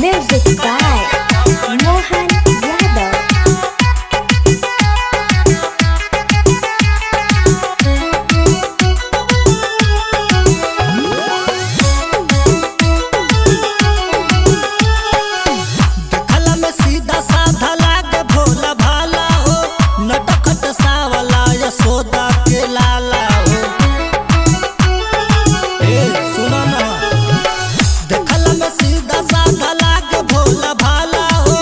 Music by Mohan Yadav. देखला में सीधा साधा लागे भोला भाला हो, नटखट सावला यशोदा के लाला हो। ए सुनो ना, देखला में सीधा साधा लागे भोला भाला हो,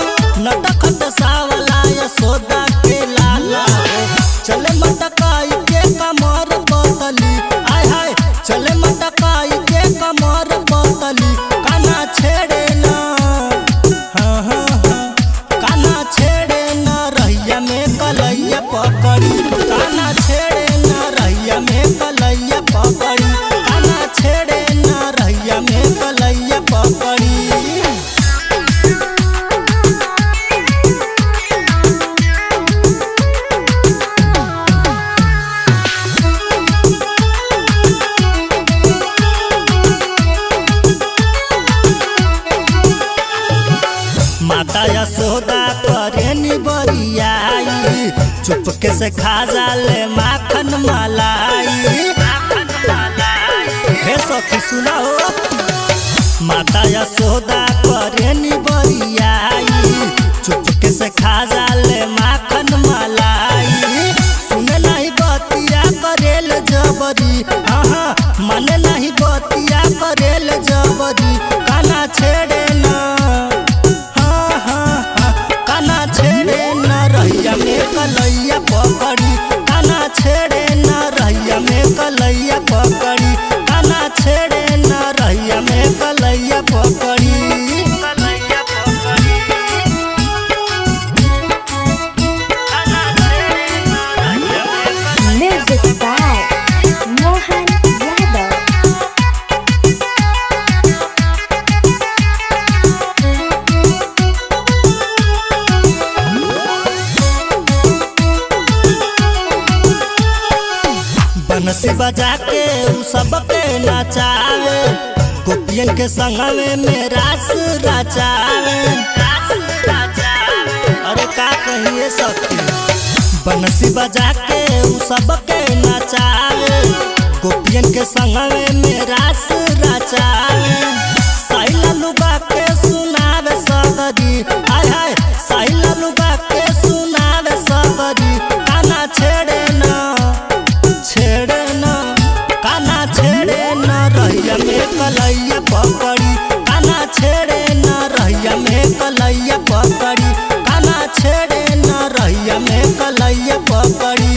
नटखट सावला यशोदा के लाला हो। चले मटकाई के कमर बदली, आय हाय, चले मटकाई के कमर बदली, काना छेड़े ना, हाँ हाँ हाँ, काना छेड़े न रहिया में कलैया पकड़ी, काना छेड़े न रहिया में कलैया पकड़ी, काना छेड़े न रहिया में कलैया पकड़ी। माता यशोदा करे नी बरियाई, चुपके से खा जाले माखन मलाई। हे सखी सुना हो, माता यशोदा करे नी बरियाई, चुपके से खा जाले माखन मलाई। सुने नहीं बतिया करेल जबरी, हाँ हाँ, माने नहीं बतिया करेल जबरी, काना छेड़े ना, हाँ हाँ हाँ, काना छेड़े न रहिया में कलैया पकड़ी, काना छेड़े न रहिया में कलैया पकड़ी, काना छेड़े न रहिया में कलैया पकड़ी। Music by Mohan Yadav. बंसी बजा के उ सबके नचावे, गोपियन के संगवे में रास रचावे। अरे का कहिए सखी, बंसी बजा के उ सबके नचावे, गोपियन के संगवे में रास रचावे। साहिला लुगा के सुनावे सगरी, हाय हाय, साहिला लुगा के सुनावे सगरी, काना छेड़े ना, छेड़े न, काना छेड़े न रहिया में कलैया पकड़ी, काना छेड़े न रहिया में कलैया पकड़ी, काना छेड़े न रहिया में कलैया पकड़ी।